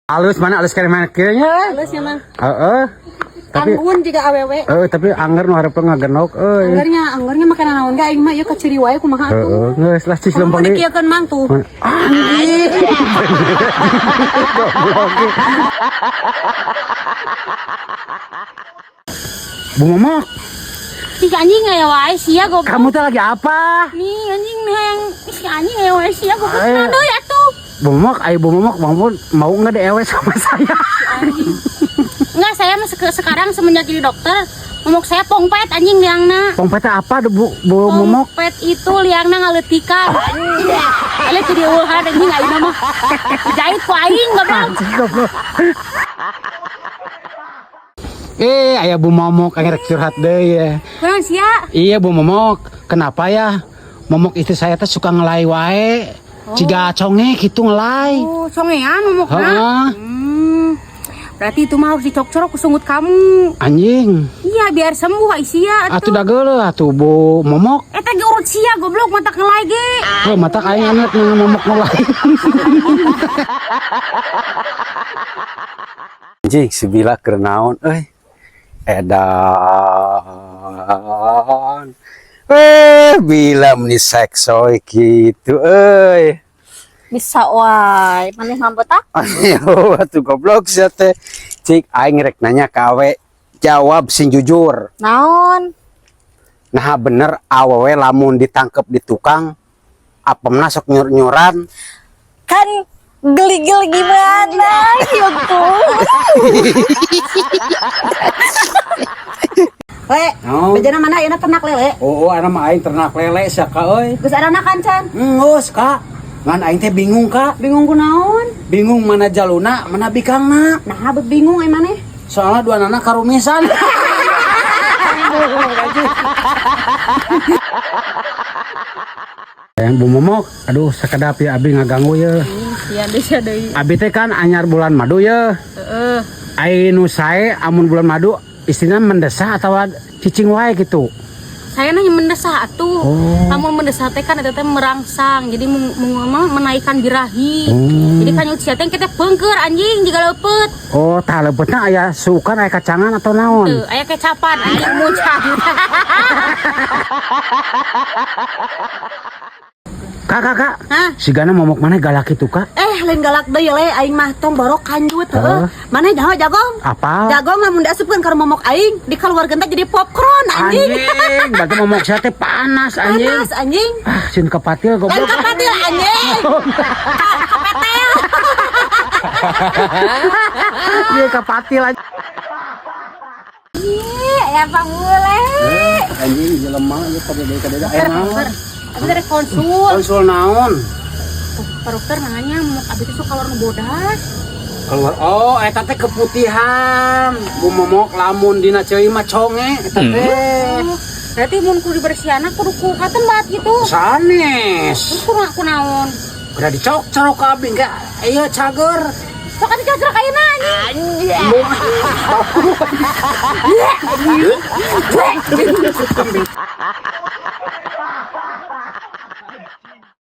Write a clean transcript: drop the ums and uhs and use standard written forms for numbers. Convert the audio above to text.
Halus mana, halus kali mana kieu nya. Halus ya mah. Heeh. Tapi Anggun juga awewe. Tapi angger nu hareupeun ngagenok euy. Anggernya, anggernya makanan naon ge aing mah ieu kaciri wae kumaha atuh. Heeh, geus lah cis Kamu lempeng deui. Dikieukeun mang tuh. Anjing. Goblok. Bu Momok, Ih, anjing aya wae sia, goblok. Kamu tuh lagi apa? Nih anjing nih yang ih anjing aya wae sia, goblok. Ayo. Nah deui atuh. Bu Momok, ayo Bu Momok, Bang Pun mau nggak diewe sama saya? Enggak, saya mah sekarang semenjak jadi dokter, momok saya pongpet anjing liangna. Pongpetnya apa Bu, Bu Momok? Pongpet itu liangna ngaleutikan. Ale jadi eueuhan anjing ayeuna mah. Dijahit ku aing, goblok. Anjing, goblok. Eh, aya Bu Momok aing rek curhat deui ya. Kunaon sia? Iya, Bu Momok, kenapa ya? Momok istri saya teh suka ngelai wae. Ciga conge gitu ngelai. Oh, congean momokna. Heeh. Berarti itu mah harus dicokcorok ku sungut kamu. Anjing. Iya, biar sembuh ai sia Atuh dageuleuh atuh, Bu Momok. Eta ge urut sia, goblok, mata ngelai ge. Oh, mata aing anak momok ngelai. Anjing, si Bila keur naon euy. Edan. Eh, Bila meni seksoy gitu euy. Bisa wae, maneh mampu tak? Ayo atuh, goblok sia teh. Cik, aing rek nanya ka awe, jawab sing jujur. Naon? Nah, bener awewe lamun ditangkep di tukang apemna sok nyur-nyuran? Kan geli-geli gimana gitu. Le, Oh. bejana mana ayeuna ternak lele? Oh, anak mah aing ternak lele sia ka euy. Geus aranakan can? Geus, Kak. Ngan aing teh bingung, Kak. Bingung kunaon? Bingung mana jaluna, mana bikangna. Nah, bet bingung ai maneh. Soalnya dua nana karumisan. Yang Bu Momok, aduh, sakedap ya abi ngaganggu ya. Sia deui, sia deui. Abi teh kan anyar bulan madu ya. Heeh. Ai nu sae amun bulan madu istilahnya mendesah atau cicing wae gitu? Saya nanya mendesah atuh. Oh. Lamun mendesah teh kan eta teh merangsang, jadi menaikkan birahi. Hmm. Jadi kan sia teh kita peungkeur anjing jiga leupeut. Oh, tah leupetna aya sukan, aya kacangan atau naon? Teu, aya kecapan anjing muncang. Kak, kak, kak. Hah? Sigana momok mana galak itu, Kak? Eh, lain galak deui le, aing mah tong borok kanjut heuh. Heuh. Maneh nyaho jagong? Apa? Jagong lamun diasupkeun ka momok aing, dikaluarkeun teh jadi popcorn anjing. Anjing, berarti momok saya teh panas anjing. Panas anjing. Ah, sin kepatil Lain goblok. kapatil anjing. Kapetel. Iya, kepatil aja. Ih, aya pangule. Anjing jelema ieu kadede kadede aya naon? Abi dari konsul. Konsul naon? Pak dokter nanya momok abi teh sok keluar nu bodas. Keluar. Oh, eta teh keputihan. Bu Momok lamun dina ceui mah conge eta teh. Oh, berarti mun kudu dibersihanna kudu ku katembat gitu. Sanes. Terus kudu aku naon? Udah dicok-corok ka abi enggak? Iya, cager. Sok atuh cocok ayeuna anjing. Bu.